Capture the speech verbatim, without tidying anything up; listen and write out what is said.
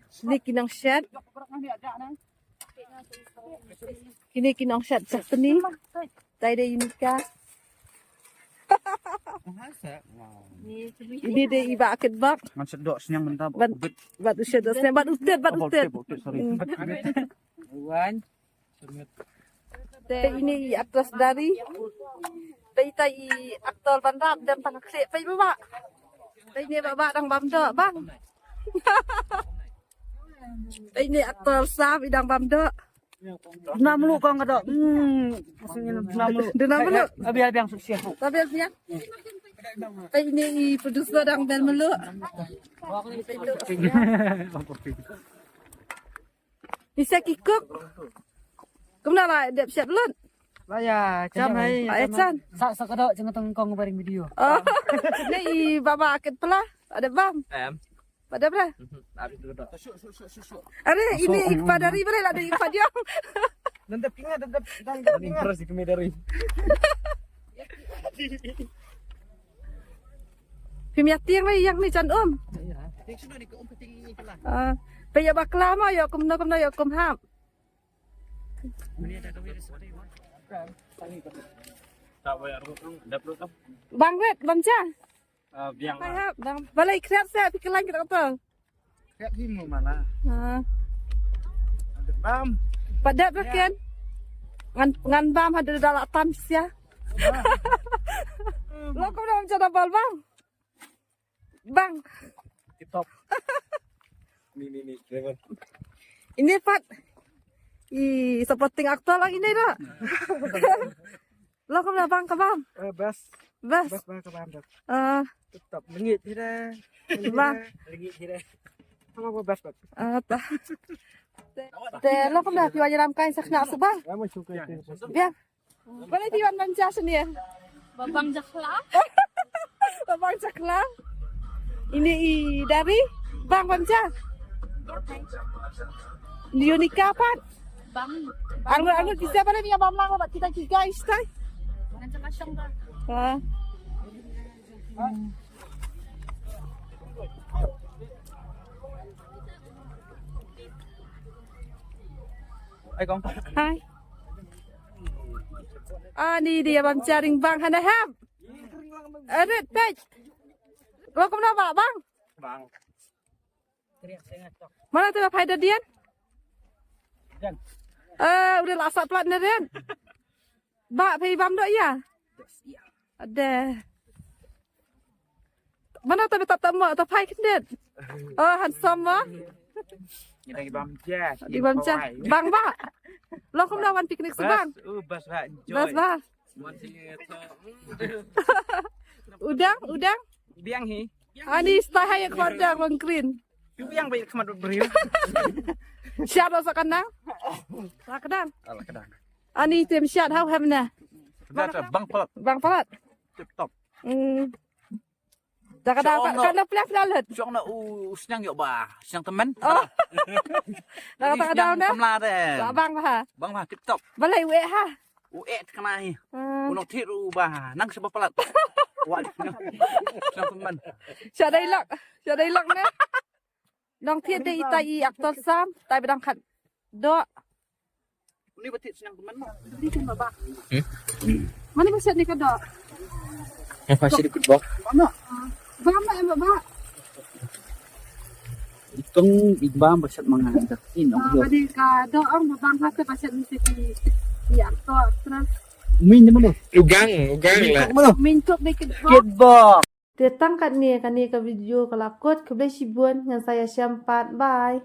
Kine ki nongshad. Kine ki nongshad Japanese. Dei dei Unica. Ine dei i Bah Kitbok. Ngan sdok sniang mynta. Bad u sdok sniang, bad u tet, bad u tet. Sorry. Wan. Te ine i actress Dari. Te ita i actor Banrap, dem tang khleh pei Bah. Te ine Bah, Bah dang bam doh Bang. Te ine actor Sam i dang bam doh. Duna mluh kong ka doh. Hmm. Duna mluh. Abi abi ang sukses. Abi abi ang. Te ine i producer dang bel mluh. Isa ki kuk. Kumno la dep shet lut. Ba ya, cham hai. Ba ya chan. Sa sa ka doh jeng tong kong baring video. Oh. Nei baba akit pala. Ada bam. Em. Pada bra. Habis tu doh. Are ini ikpa dari bra la ada ikpa dia. Nanti pinga, nanti nanti pinga. Terus ikme dari. Phim ïa tieng lei ïa ni jan um. Tieng shuh ni ka um ka tieng ini pala. Ah, pa ïa bakla ma ïa kumno kumno ïa kum hap. Bang ret bam cha. Ah, biang. Hai hap bang. Balei kret sa pi kelang kita kata. Kret hi mu mana. Ah. Bam. Padat raken. Ngan ngan bam hada dalak tam sia. Lo kumno bam cha da bal bang. Bang. Tip top. Ni ni ni driver. Ini pat. I supporting actor lang ini dah. Lo kumno bang ka bam. Eh, bas. Bas. Bas bang ka bam dah. Ah. Tip top. Lengit hi dah. Bang. Lengit hi dah. Sama gua bas bas. Ah, ta. Te lo kumno pi wajaram kain sakna subang. Ya mau suka itu. Ya. Balei phi wan bam cha shane? Ba bang jakhla. Ba bang jakhla. Ini i Dari bang bam cha. Ini Unica pat. Bang. Arngut arngut pisa balei phi bam lang bad kita ki guys tai. Ngan cha ka shong ba. Ha. Hai kong. Hai. Ani dia bam charing bang hana hap. Arit pej. Lo kumno ba bang? Bang. Mana tu phai da dian? Eh, udah la sat plat ne ren. Ba phai bam doh ïa. Ade. Mana tu tap tap mo tu phai kendet. Oh, handsome mo. Ini bam cha. Di bam cha. Bang ba. Lo kumno wan picnic subang. Bas ba. Bas ba. Udang, udang. Biang hi. Ani stai hai khmat dang long green. Tu biang bai khmat bril. Siap lo sakana. Lakdang. Lakdang. Ani tim siap hau hamna. Bang palat. Bang palat. Tip top. Hmm. Dah kada kada pula pula lut. Shong na u sniang ïoh ba. Sniang temen. Oh. Dah kada kada na. Kamla de. Bang ha. Bang ha tip top. Balei u eh ha. U eh kena hi. U nongthied u ba nang sha ba palat. Wa. Sniang temen. Sha dei lok. Sha dei lok ne. Nongthied dei ita i actor Sam, tai ba dang khat. Doh. Ni ba thied sniang temen mo. Ni kan ba. Mane ba sniang ka doh. Yang pasti dikit bok. Ba ma em ba. Itong iba ba sat manga dak in. Ah, ba dei ka doh ang ba bang ha ba sat ni ki actor actress. Min ni mo. Ugang, ugang la. Min tok dei kit bok. Kit bok. Te tang katne kane ka video ka la kut, khublei shibun, ngan sa ïashem pat, bye.